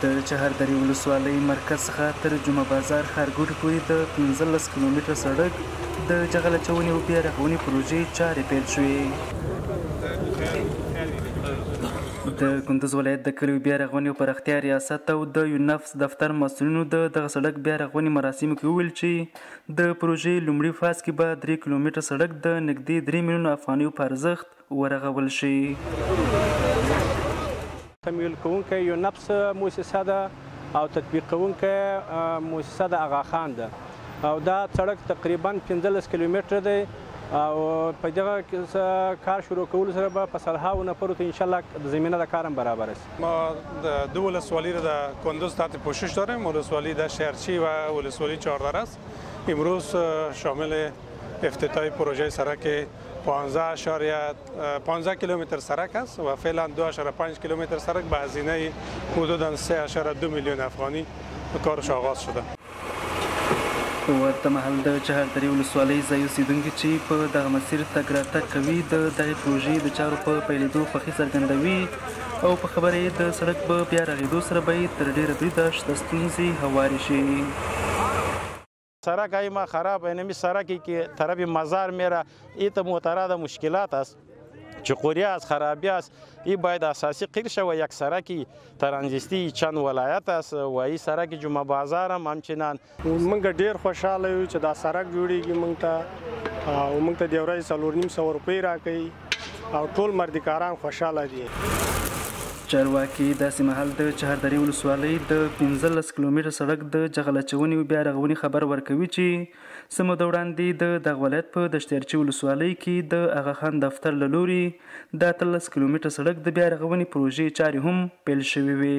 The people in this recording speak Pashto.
د چهاردرې ولسوالۍ مرکز څخه تر جمعه بازار ښارګوټي پورې د 15 کیلومتره سړک د جغل اچونې او بیا رغونې پروژې چارې پیل شوې. د کندوز ولایت د کلیو بیا رغونې او پراختیا ریاست او د یونفس دفتر مسؤلینو د دغه سړک بیا رغونې مراسمو کې وویل چې د پروژې لومړي فاز کې به 3 کیلومتره سړک د نږدې 3 میلیونه افغانیو په ارزښت ورغول شي. تمویل کوونکی یونفس موسسه ده او تطبیق کوونکی موسسه د اغا خان ده او دا سړک تقریبا 15 کیلومتره دی او په دغه کار شروع کولو سره به په سلهاو نفرو ته انشاءالله زمینه د کار هم برابره شي. ما دو ولسوالی را در کندوز تحت پوشش داریم، ولسوالی دشت ارچی و ولسوالی چهاردره است. امروز شامل افتتاح پروژه سرک 15.15 کیلومتر سرک است و فعلا 2.5 کیلومتر سرک به هزینه حدوداً 3.2 میلیون افغانی کارش آغاز شده. په ورته مهال د چهاردرې ولسوالۍ ځايي اوسېدونکي چې په دغه مسیر تګ راتګ کوي د دغې پروژې د چارو په پیلېدو خوښي څرګندوي او په خبره یې د سړک په بیا رغېدو سره به یې تر ډېره بریده شته ستونزې هوارې شي. سرک های ما خراب اینمی سرکی که طرف مزار میره ایت معترض مشکلات است، چقوری است، خرابی است، ای باید اساسی قیر شود. یک سرکی ترانزیستی چند ولایت است و ای سرک جمعه بازار هم همچنان. موږ ډیر خوشحاله یو چې دا سرک جوړیږي موږ ته او موږ ته د ورځې 4.5 روپۍ راکوي او ټول مردیکاران خوشحاله دي. چارواکي داسې مهال د چهاردرې ولسوالۍ د 15 کیلومتره سړک د جغل اچونې او بیا رغونې خبر ورکوي چې څه موده وړاندې د دغه ولایت په دشت ارچي ولسوالۍ کې د اغا خان دفتر له لوري د 18 کیلومتره سړک د بیا رغونې پروژې چارې هم پیل شوې وې.